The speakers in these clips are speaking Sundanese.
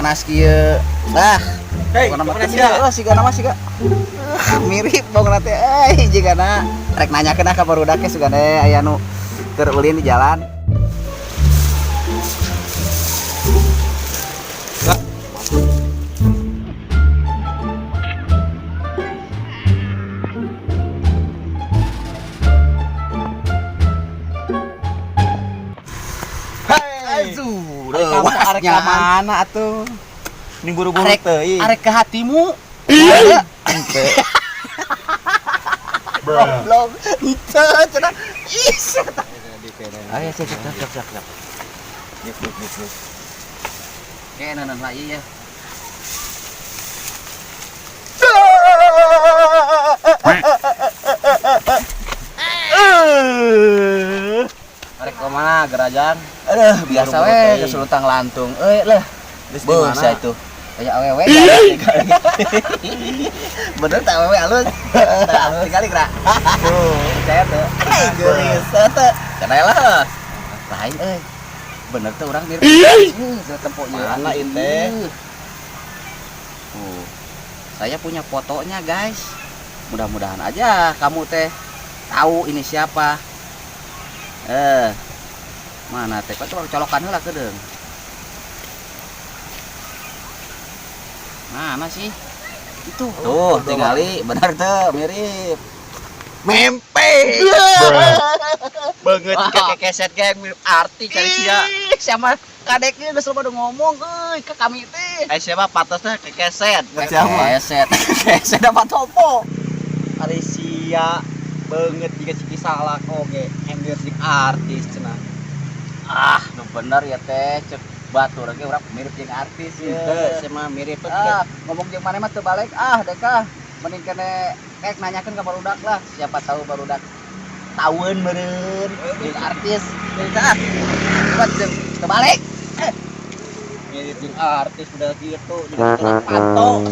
Panas kieu. Ah, Hei, pokona mah kemana teu sia? oh, sigana mah siga. Mirip pokona teh euy jigana. Rek nanyakeun ah ka barudak ge sugana aya nu keur ulin di jalan. Hei. Aduh, Arek arek lewasnya. ka mana atuh? Ini buru-buru Arek teuing. arek ke hatimu. Henteu. Goblok. Henteu cenah. Ih, eta. Ayo siap siap siap siap siap. Nip nip nip nip. Oke, nanan lah iya. Arek ke mana gerajang? Aduh, biasa Buru-buru we teuing. kesulutang lantung. Euy lah. Geus di mana? Beuh, itu. Kayak awewe ya. Bener tak awewe alus? Tah, tinggali gerak. Percaya tuh. Hei, geulis teh. Kana lah. Lain euy. Bener tuh orang mirip. Ih, tempo ieu. Mana ieu teh? Tuh. Saya punya fotonya, guys. Mudah-mudahan aja kamu teh tahu ini siapa. Eh. Mana teh? Kok colokan heula keudeung. Mana sih? Itu. Tuh, tingali bener tuh, mirip. Mempe. Banget Wah. kekeset geng mirip arti cari sia. Ih, siapa kadeknya geus loba ngomong euy ke kami teh. Eh siapa patosnya kekeset? Keset. Keset dapat topo. Ari sia banget jika ciki salah oge endorse jeung artis cenah. Ah, nu bener ya teh, cek batur ge urang mirip jeung artis ya. Henteu, sia mah mirip Ah, ngomong jeung maneh mah teu balik ah deka. Mending kene kayak nanyakeun ka barudak lah, siapa tahu barudak tahueun meureun jeung artis. Deka. Coba jeung teu balik. Mirip jeung artis udah gitu jeung tukang panto.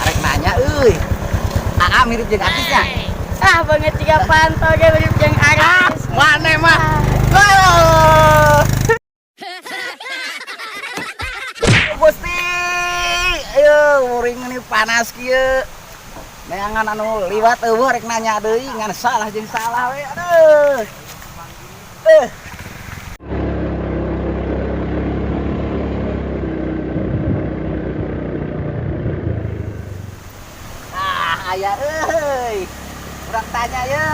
Arek nanya euy. Aa mirip jeung artisnya. Ah, banget tiga panto ge mirip jeung artis. Maneh mah. Aduh. Gusti, ayo muring ini panas kieu. Neangan anu liwat eueuh rek nanya deui ngan salah jeung salah we. Aduh. Eh. Ah, aya euy. Urang tanya ye.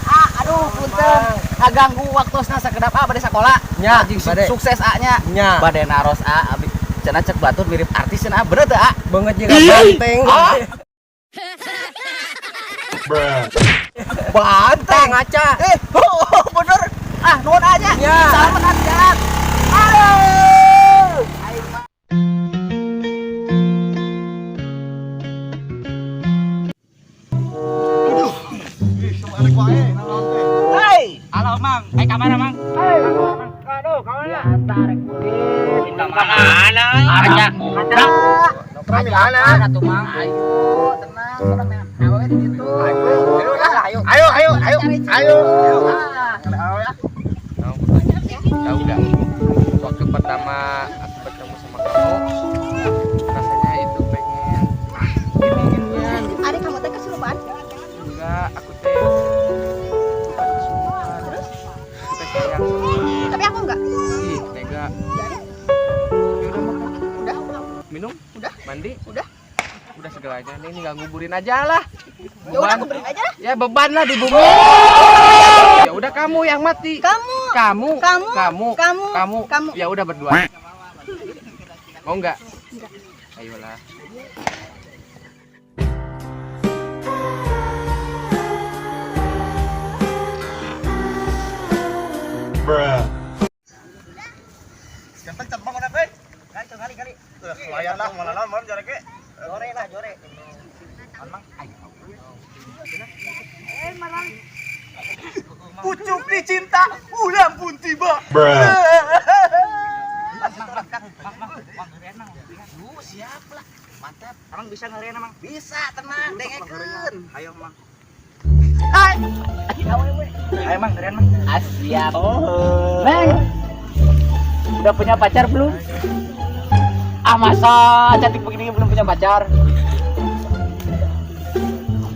Ah, aduh punten. Ngaganggu waktosna sakedap ah bade sakola. Nya, Anjing, bade. sukses A nya. Nya. Bade naros A abi cenah cek batur mirip artis cenah bener teu A? Banget jeung banteng. Ah. Banteng. Ngaca. Eh, oh, bener. Ah, nuhun aja. Ya. Salaman hati. Aduh. Aing mah. Hei. Halo, Mang. Eh, ka mana, Mang? Aduh, biasa rek ulin. Ka mana? Aja. Mana tuh, Mang? Ayo, tenang, tenang. Awewe di situ. Ayo, Ayo ayo ayo ayo. Ah. Tahu nggak? Waktu pertama aku bertemu sama kamu, rasanya itu pengen gini-ginian. Ari kamu teh kesurupan? Enggak, aku teh bukan kesurupan. Terus? Aku teh sayang sama kamu. Tapi aku enggak. Ih, tega. Tapi udah makan, Udah. minum, Udah. mandi, Udah. udah segalanya. Nih tinggal nguburin aja lah. Ya udah Beban. aku beri aja lah. Ya beban lah di bumi. Ya udah kamu yang mati. Kamu. Kamu, Kamu. kamu, Kamu. kamu, Kamu. Ya udah berdua. Mau nggak? Enggak. Ayolah. Ganteng cempang mana pe? Kali, kali, kali. Layan lah, malah malam jareke. Jore lah, jore. Pucuk dicinta, ulang pun tiba. Lu siap lah. Mantap. Emang bisa ngalian emang? Bisa, tenang, dengekeun. Ayo mang. Ay. Ayo, Mang, keren, Mang. Ah, siap. Neng. Udah punya pacar belum? Ah, masa cantik begini belum punya pacar?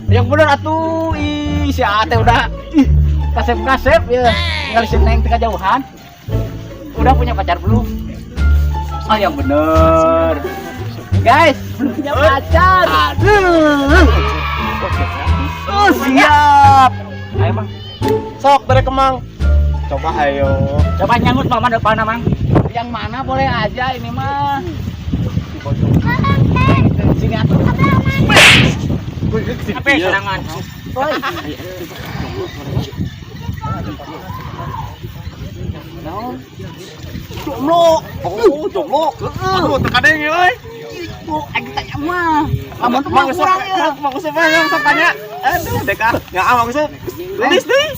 Yang bener atuh, ih, si Ate udah ih, kasep-kasep ya. Tinggal si Neng tengah jauhan. Udah punya pacar belum? Ah, yang bener. Guys, belum punya pacar. Aduh. Oh, siap. Ayo, Mang. Sok bere kemang. Coba ayo. Coba nyangut mama depan, Mang. Yang mana boleh aja ini mah. Sini atuh. Apa serangan? Oi. Naon? Jomblo. Oh, jomblo. Aduh, teu kadeng euy. Itu aing tanya mah. Lamun tuh mah kurang ya. Mang Usep ayo sok tanya. Aduh, deka. Ya, ah, Mang Usep. Tulis deui.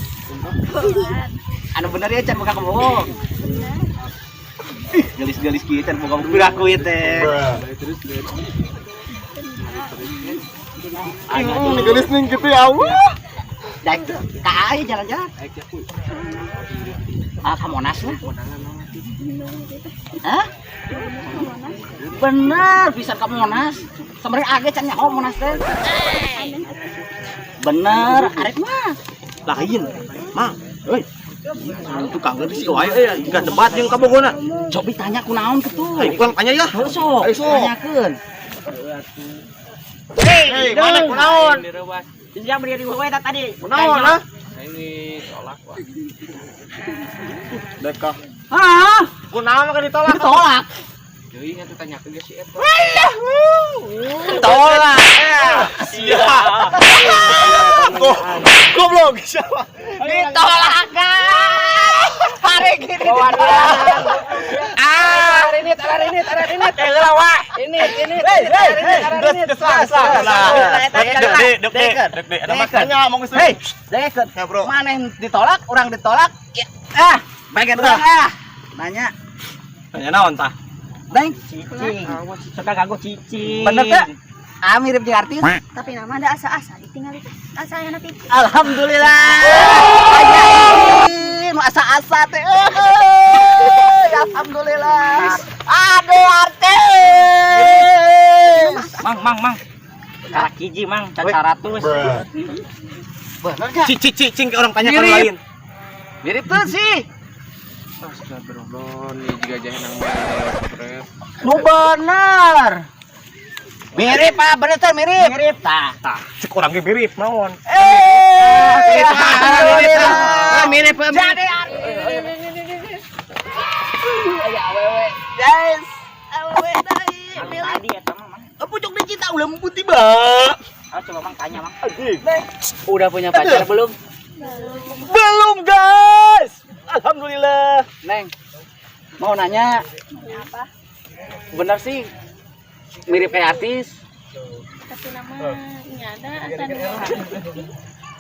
Anu bener ya can buka kebohong. Ih, gelis-gelis kieu can boga piraku ieu teh. Ini gelis nih gitu ya Allah. Daek ka aya jalan-jalan. Ah, ka Monas lah. Hah? Bener, bisa ke Monas. Sebenarnya age can nyaho Monas teh. Bener, arek mah. Lain. Mang, euy. Tukang geus si wae euy, jika debat jeung kabogona. Cobi tanya kunaon kitu. Ayo kurang tanya ya. Heuh sok, Ayo, sok. tanyakeun. Hei, mana kunaon? Yang berdiri di eta tadi. Kunaon lah? Ini tolak, Pak. Deka. Hah? Kunaon mah ditolak? Ditolak. Deui atuh tanyakeun ge si eta. Tolak. Siap. Goblok siapa? Ditolak guys. Hari gini ditolak. Ah, ini, ini, ini, ini. Eh, heula wa. Ini, ini. Hei, hei, hei. Geus geus lah, geus lah. Dek, dek, dek, dek, dek. Ada mas tanya mau geus. Hei, deket. Ya, bro. Mana yang ditolak, orang ditolak. Ya. Ah, bagian orang ah. Nanya, Tanya naon tah? Neng, Cicing. Suka ganggu cicing. bener tak? Ah, mirip jeung artis. Tapi nama ada asa-asa ditinggal itu. Asa yang nanti. Alhamdulillah. Aya nu asa-asa teh. Euy, alhamdulillah. Aduh artis. Mang, mang, mang. Karak hiji, Mang, can 100. Bener gak? Cicing cicing ke orang tanya kan Mirip. lain. Mirip tuh sih. Astagfirullah, nih juga jahe nang mana. Nu bener. Mirip ah, bener tuh mirip. Mirip tah. Tah, cek orang ge mirip naon. Eh, Mirip, mirip, mirip. Jadi artis. Aya awewe. Guys, awewe deui mirip. Tadi eta mah, Mang. Pucuk dicinta ulah putih ba. Ah, coba Mang tanya, Mang. Udah punya pacar belum? Belum, guys. Alhamdulillah. Neng, mau nanya, Apa? bener sih mirip kayak artis? Tapi nama ini ada asa nu.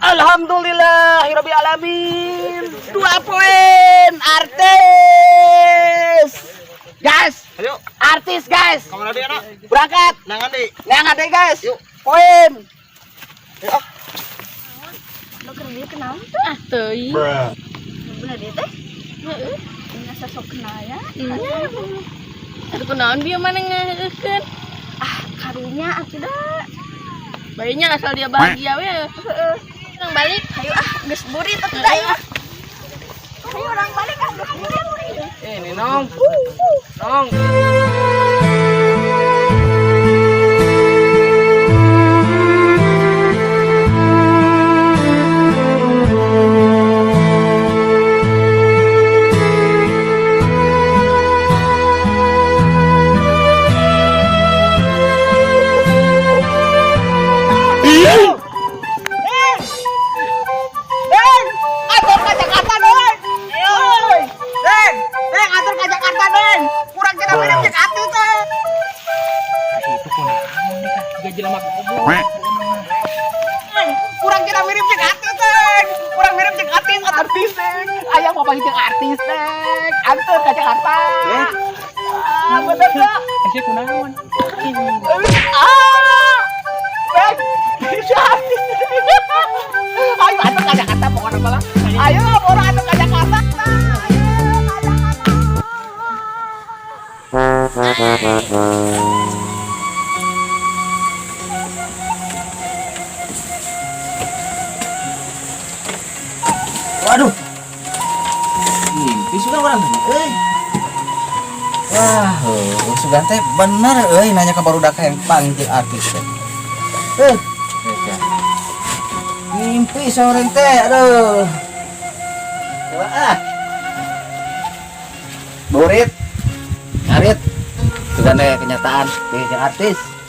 Alhamdulillah, Rabbil alamin. 2 poin artis. Guys, Ayo, artis guys. kamu tadi anak. Berangkat. Nangan deui. Neng ada guys. Poin. Lo keur dia kenal tuh? Ah, teuing. Bener dia teh? Heeh. Ini asa sok kenal ya. Iya. Aduh kunaon dia mana ngeukeun. Ah, karunya atuh da. Bayinya asal dia bahagia we. Heeh. Nang balik. Ayo ah, geus burit atuh da ya. Ayo orang balik ah, geus burit. Ini nong. Nong. Neng, atur ke Jakarta, Neng. Oi. Neng, Neng, atur ke Jakarta, Neng. Kurang kita mirip jeung artis teh. Itu kunaon nih kah? Tiga jelema goblok. Neng, kurang kita mirip jeung artis, Neng. Kurang mirip jeung artis, artis, Neng. Ayah mau panggil jeung artis, Neng. Antur ke Jakarta. Ah, bener tuh. Eh, kunaon? Ah. Neng, bisa artis. Ayo Waduh. Mimpi sugan urang teh euy. Wah, heuh, sugan teh bener euy nanya ka barudak yang panggil artis teh. Eh, eta. Mimpi sore teh, aduh. Coba ah. Burit. Ngarit. Sugan teh kenyataan, jeung artis.